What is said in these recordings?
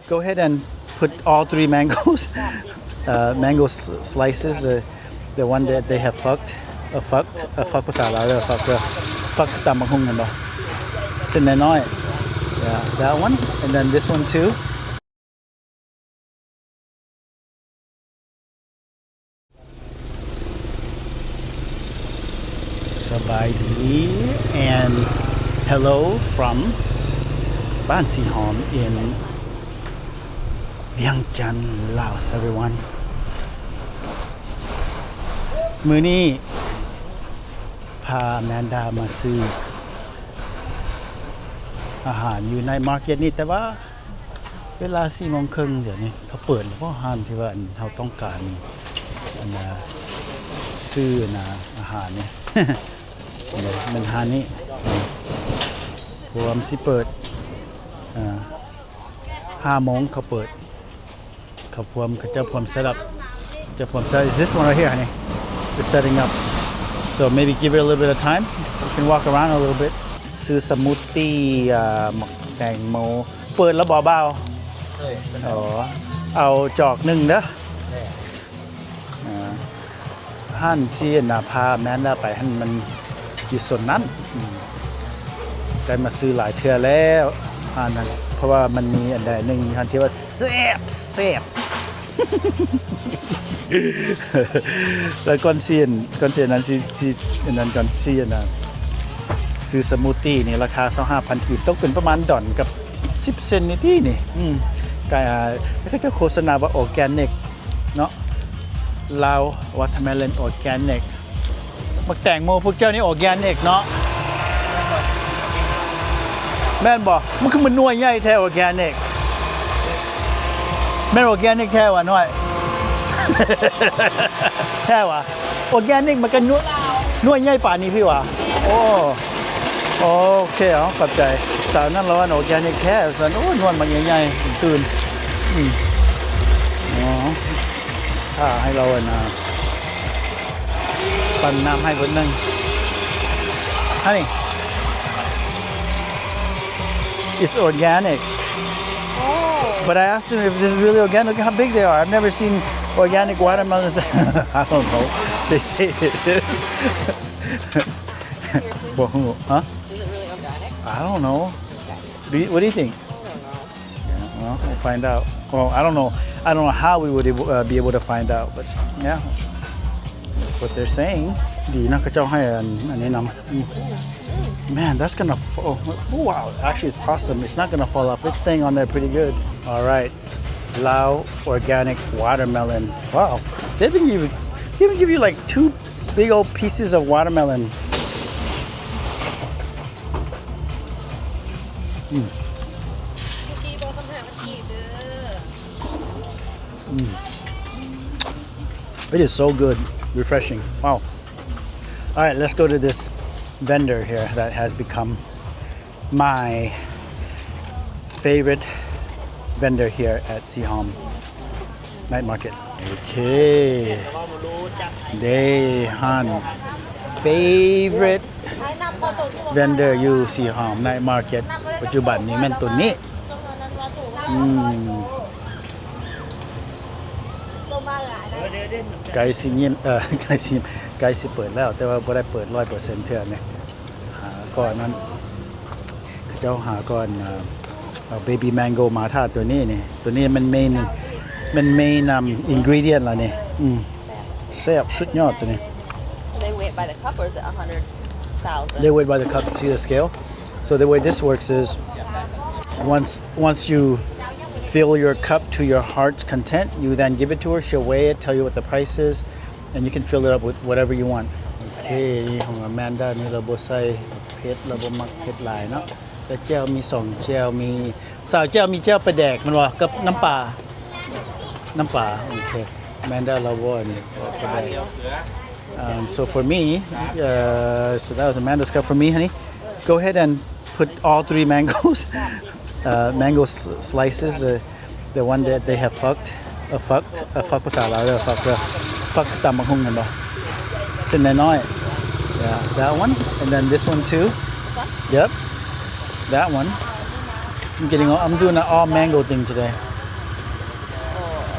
Go ahead and put all three mangoes, uh, mango s- slices, uh, the one that they have fucked, uh, fucked, uh, fuck ພາສາລາວເດີ fuck ເດີ fuck ຕຳບັກຫຸ່ງແມ່ນບໍ່? ເສັ້ນນ້ອຍໆ yeah, that one, and then this one too. ສະບາຍດີ and hello from ບ້ານສີຫອມ in ວຽງຈັນ Laos everyone. ມື້ນີ້ພາແມນດາມາຊື້ອາຫານຢູ່ night market ນີ້ ແຕ່ວ່າ ເວລາສີ່ໂມງເຄິ່ງ ດຽວນີ້ເຂົາເປີດແລ້ວບໍ່? ຮ້ານທີ່ວ່າ ອັນ ເຮົາຕ້ອງການ ອັນນ່າ ຊື້ ອັນນ່າ ອາຫານນີ້ ແມ່ນຮ້ານນີ້ ເພາະວ່າມັນຊິເປີດ ອ່າ ຫ້າໂມງເຂົາເປີດ ເຂົາພວມ ເຂົາເຈົ້າພວມ set up ເຈົ້າພວມ set up. Is this one right here, honey? It's setting up. So maybe give it a little bit of time. You can walk around a little bit. ຊື້ສະມູດຕີ້ ອ່າ ໝາກແຕງໂມ. ເປີດແລ້ວບໍ່ບ່າວ? ເອີ ອໍ ເອົາຈອກໜຶ່ງເດີ. ອ່າ ຮ້ານທີ່ ອັນນ່າ ພາແມນດາໄປຫັ້ນ ມັນຢູ່ໂຊນນັ້ນ. ອືມ ໄດ້ມາຊື້ຫຼາຍເທື່ອແລ້ວຮ້ານນັ້ນ ເພາະວ່າມັນມີອັນໃດໜຶ່ງຮ້ານທີ່ວ່າແຊບໆ ແລ້ວກ່ອນຊິ ກ່ອນຊິອັນນັ້ນ ຊິ ຊິອັນນັ້ນກ່ອນ ຊິອັນນ່າ ຊື້ສະມູດຕີ້ນີ້ລາຄາຊາວຫ້າພັນກີບ ຕົກເປັນປະມານດອນກັບສິບເຊັນນີ້ຕິນີ້. ອືມ ກະ ເຂົາເຈົ້າໂຄສະນາວ່າ organic ເນາະ Lao watermelon organic. ໝາກແຕງໂມພວກເຈົ້ານີ້ organic ເນາະ ແມ່ນບໍ່? ມັນຄືມັນໜ່ວຍໃຫຍ່ແທ້ organic ແມ່ນ organic ແທ້ຫວານ້ອຍ? ແທ້ຫວາ? Organic ມັນກະໜ່ວຍ ໜ່ວຍໃຫຍ່ປານນີ້ພີ້ຫວາ? ໂອ້ ໂອເຄ ເອົາ ຂອບໃຈ. ສາວນັ້ນລາວວ່າ organic ແທ້ວ່າຊັ້ນ. ໂອ້ ໜ່ວຍມັນໃຫຍ່ໆ ຕື່ນ. ອືມ ອໍ ຖ້າໃຫ້ລາວ ອັນນ່າ ປັ່ນນ້ຳໃຫ້ເບິດໜຶ່ງ. Honey, it's organic. Oh. But I asked him if this is really organic. Look how big they are. I've never seen organic watermelons. I don't know. They say it is. ບໍ່ຮູ້. Huh? Is it really organic? I don't know. Okay. Do you, what do you think? I don't know. Yeah, well, we'll find out. Well, I don't know. I don't know how we would able, uh, be able to find out, but yeah, that's what they're saying. ດີເນາະ ເຂົາເຈົ້າໃຫ້ອັນ ອັນນີ້ນຳ. ອືມ Man, that's gonna fall. Oh, wow, actually, it's awesome. It's not gonna fall off. It's staying on there pretty good. All right. Lao organic watermelon. Wow. They even give you, they even give you, like, two big old pieces of watermelon. ອືມ ອືມ It is so good, refreshing. Wow. All right, let's go to this vendor here that has become my favorite vendor here at Siham Night Market. ໂອເຄ ເດ ຮ້ານ favorite vendor ຢູ່ Siham Night Market ປັດຈຸບັນນີ້ແມ່ນໂຕນີ້. ອືມ ໃກ້ຊິຍິມ ເອີ ໃກ້ຊິ ໃກ້ຊິເປີດແລ້ວ ແຕ່ວ່າບໍ່ໄດ້ເປີດຮ້ອຍເປີເຊັນເທື່ອນີ້. ຫາກ່ອນນັ້ນ ເຂົາເຈົ້າຫາກ່ອນ ເອີ ເອົາ baby mango ມາ ຖ້າໂຕນີ້ນີ້ ໂຕນີ້ມັນ main ມັນ main ນຳ ingredient ລະນີ້. ອືມ ແຊບສຸດຍອດໂຕນີ້. So they weigh it by the cup or is it a hundred thousand? They weigh it by the cup. See the scale? So the way this works is once, once you fill your cup to your heart's content, you then give it to her. She'll weigh it, tell you what the price is, and you can fill it up with whatever you want. ໂອເຄ ນີ້ຂອງ Amanda ນີ້ລາວບໍ່ໃສ່ເຜັດ ລາວບໍ່ມັກເຜັດຫຼາຍເນາະ. ແຕ່ແຈ່ວມີສອງແຈ່ວ ມີ ສາມແຈ່ວ ມີແຈ່ວປາແດກແມ່ນບໍ່? ກັບນ້ຳປາ ນ້ຳປາ. ໂອເຄ Amanda ລາວບໍ່ອັນນີ້ ປາແດກ. Um, so for me, uh, so that was Amanda's cup for me, honey. Go ahead and put all three mangoes, uh, mango s- slices, uh, the one that they have fucked, uh, fucked, uh, fuck ພາສາລາວເດີ fuck ເດີ fuck ຕຳບັກຫຸ່ງແມ່ນບໍ່? ເສັ້ນນ້ອຍໆ yeah, that one, and then this one too. This one? Yep, that one. I'm getting all, I'm doing an all mango thing today.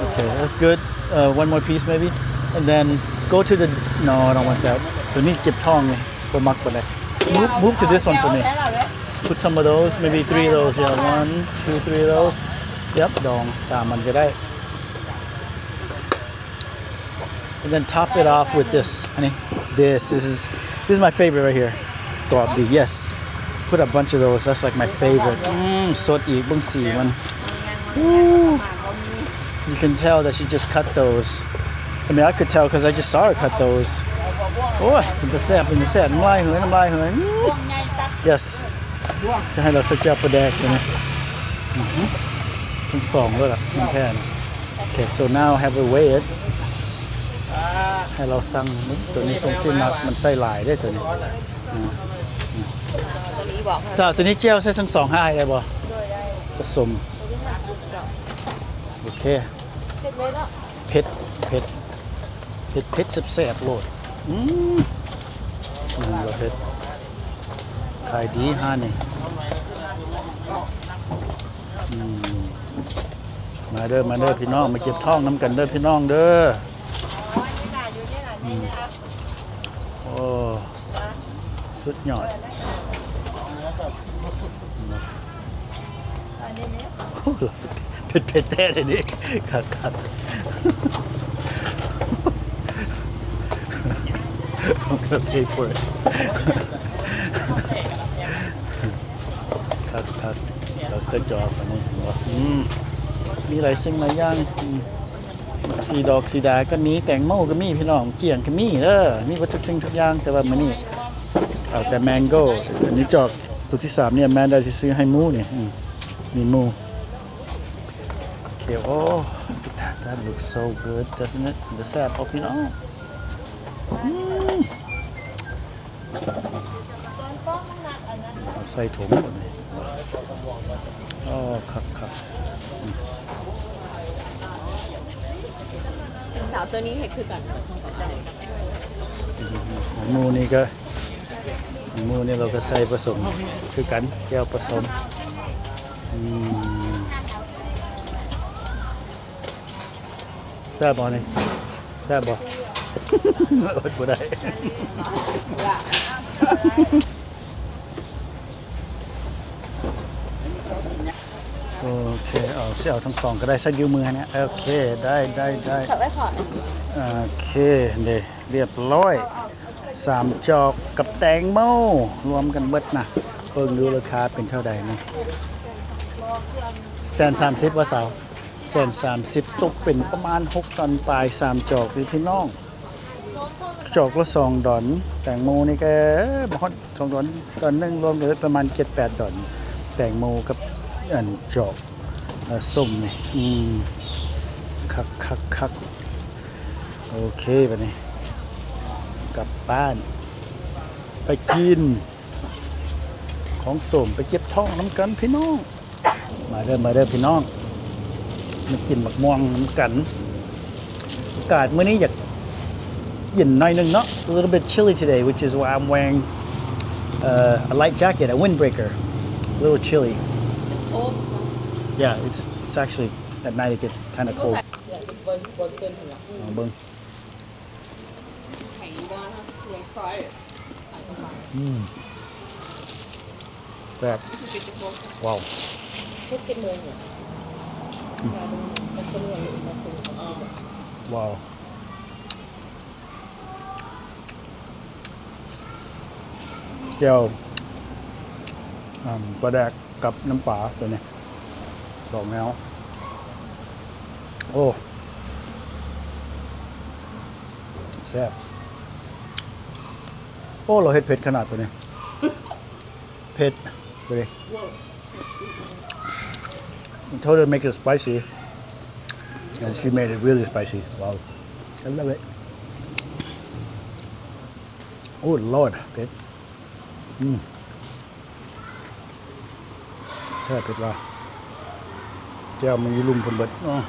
Okay, that's good. Uh, one more piece maybe. And then go to the, no, I don't want that. ຕົວນີ້ເຈັບທ້ອງນີ້ ບໍ່ມັກປານໃດ. Move, move to this one for me. Put some of those, maybe three of those. Yeah, one, two, three of those. Yep, ດອງສາມອັນກໍໄດ້. And then top it off with this, honey. This, this is, this is my favorite right here. ກອບດີ. Yes. Put a bunch of those. That's, like, my favorite. ອືມ ສົດອີກ. ເບິ່ງສີມັນ. Ooh. You can tell that she just cut those. I mean, I could tell 'cause I just saw her cut those. ໂອ້ຍ ເປັນຕາແຊບ ເປັນຕາແຊບ. ນ້ຳລາຍເຫີຍ ນ້ຳລາຍເຫີຍ. Yes. ຈະໃຫ້ລາວໃສ່ແຈ່ວປາແດກຕົວນີ້. ອືຮຶ ທັງສອງເລີຍລະ ຂອງແທ້ນະ. Okay, so now have her weigh it. ໃຫ້ລາວຊັ່ງ. ຕົວນີ້ສົ່ງຊີ້ນໜັກ ມັນໃສ່ຫຼາຍເດ້ຕົວນີ້. ອືມ ສາວ ຕົວນີ້ແຈ່ວໃສ່ທັງສອງໃຫ້ໄດ້ບໍ່? ປະສົມ. ໂອເຄ. ເຜັດ ເຜັດ ເຜັດ ເຜັດແຊບໆໂລດ. ອືມ ອືມ ເຜັດ ຂາຍດີຮ້ານນີ້. ອືມ ມາເດີ ມາເດີພີ່ນ້ອງ ມາເຈັບທ້ອງນຳກັນເດີພີ່ນ້ອງເດີ. ອືມ ໂອ້ ສຸດຍອດ. ເຜັດໆແທ້ເດນີ້. ຄັກໆ. I'm gonna pay for it. ຄັກໆ. ດອກສະຈອກອັນນີ້ເຫັນບໍ່? ອືມ ມີຫຼາຍສິ່ງຫຼາຍຢ່າງ. ອືມ ໝາກສີດອກສີດາກໍມີ ແຕງໂມກໍມີພີ່ນ້ອງ ກ້ຽງກໍມີເດີ. ມີເບິດທຸກສິ່ງທຸກຢ່າງ ແຕ່ວ່າມື້ນີ້ເອົາແຕ່ແມງໂກ້. ອັນນີ້ຈອກ ຕົວທີສາມນີ້ແມ່ນໄດ້ຊິຊື້ໃຫ້ໝູນີ້. ອືມ ມີໝູ. ໂອເຄ. Oh, that, that looks so good, doesn't it? ເປັນຕາແຊບບໍ່ພີ່ນ້ອງ? ອືມ ເອົາໃສ່ຖົງບາດນີ້. ໂອ້ ຄັກໆ. ອືມ ສາວ ຕົວນີ້ເຮັດຄືກັນ ຂອງໝູນີ້ກໍ ໝູນີ້ລາວກໍໃສ່ປະສົມຄືກັນ ແຈ່ວປະສົມ. ອືມ ແຊບບໍ່ນີ້? ແຊບບໍ່? ອົດບໍ່ໄດ້. ໂອເຄ ເອົາ ຊິເອົາທັງສອງກໍໄດ້ ສັກຢືມມືໃຫ້ແດ່. ໂອເຄ ໄດ້ ໄດ້ ໄດ້. ເອົາໄວ້ຂອງ ໂອເຄ ເດ ລຽບຮ້ອຍ. ສາມຈອກກັບແຕງໂມ ລວມກັນເບິດນະ. ເບິ່ງດູລາຄາເປັນເທົ່າໃດນີ້. ແສນສາມສິບວ່າສາວ? ແສນສາມສິບ ຕົກເປັນປະມານຫົກດອນປາຍ ສາມຈອກນີ້ພີ່ນ້ອງ. ຈອກລະສອງດອນ. ແຕງໂມນີ້ກໍບໍ່ຮອດສອງດອນ ດອນໜຶ່ງ ລວມກັນເບິດປະມານເຈັດແປດດອນ. ແຕງໂມກັບອັນຈອກ ເອີ ສົ້ມນີ້. ອືມ ຄັກໆໆ. ໂອເຄ ບາດນີ້ກັບບ້ານ ໄປກິນຂອງສົ້ມ ໄປເຈັບທ້ອງນຳກັນພີ່ນ້ອງ. ມາເດີ ມາເດີພີ່ນ້ອງ ມາກິນໝາກມ່ວງນຳກັນ. ອາກາດມື້ນີ້ຢາກເຢັນໜ້ອຍໜຶ່ງເນາະ. It's a little bit chilly today, which is why I'm wearing, uh, a light jacket, a windbreaker. A little chilly. It's cold. Yeah, it's, it's actually, at night it gets kinda cold. ເອົາເບິ່ງ. Try it. ອືມ ແຊບ. ວ້າວ ວ້າວ. ແຈ່ວ ອາ ປາແດກ ກັບນ້ຳປາຕົວນີ້ ສອງແນວ. ໂອ້ ແຊບ. ໂອ້ ລາວເຮັດເຜັດຂະໜາດຕົວນີ້ ເຜັດເລີຍ. I told her to make it spicy and she made it really spicy. Wow, I love it. Oh Lord, ເຜັດ. ອືມ ແທ້ເຜັດວ່າ ແຈ່ວມັນຢູ່ລຸ່ມເພິ່ນເບິດເນາະ.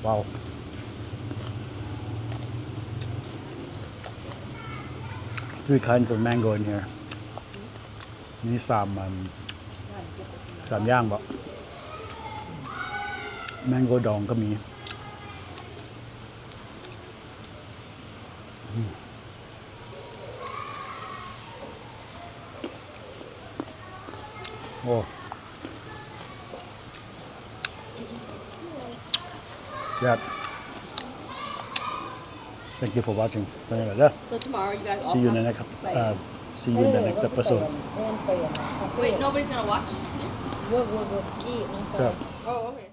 ວ້າວ three kinds of mango in here. ມີສາມອັນ ສາມຢ່າງບໍ? ແມງໂກ້ດອງກໍມີ. ອືມ ໂອ້ ແຊບ. Thank you for watching. ເປັນຈັ່ງໃດເດີ? So tomorrow you guys all See you in the have next, to play. uh, see you in the next episode. Wait, nobody's gonna watch? ແຊບ. Oh, okay.